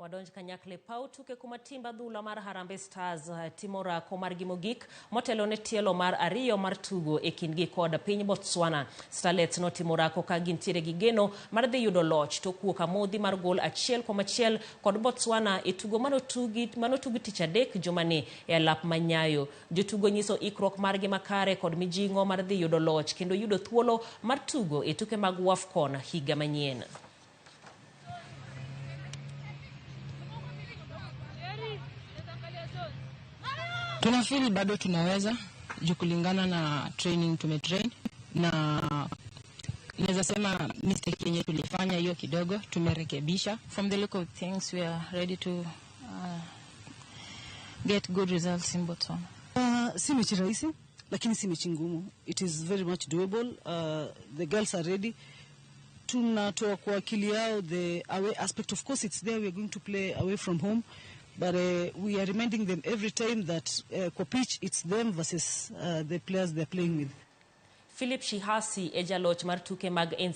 Wadonj kanyakla e paw tuke kuma timb adhula mar Harambee Stars timo orako margi mogik motelo ne tielo mar ariyo mar tugo e kindgi kod piny Botswana. Starlets notimo orako ka gintiere gi geno mar dhi yudo loch tok wuok amodhi mar gol 1-1 kod Botswana e tugo manotugi tich adek jumani e alap ma Nyayo. Jotugo nyiso ikruok margi makare kod mijing'o mar dhi yudo loch kendo yudo thuolo mar tugo e tuke mag WAFCON higa manyien. Tunafeel bado tunaweza juu kulingana na training tumetrain, na naweza sema mistake yenye tulifanya hiyo kidogo tumerekebisha. From the look of things, we are ready to get good results in Botswana. Si mechi rahisi, lakini si mechi ngumu. It is very much doable. The girls are ready. Tunatoa kwa akili yao the away aspect. Of course it's there, we are going to play away from home. But we are reminding them every time that kwa pitch it's them versus the players they're playing with. Philip Shihasi e jaloch mar tuke mag NCAA.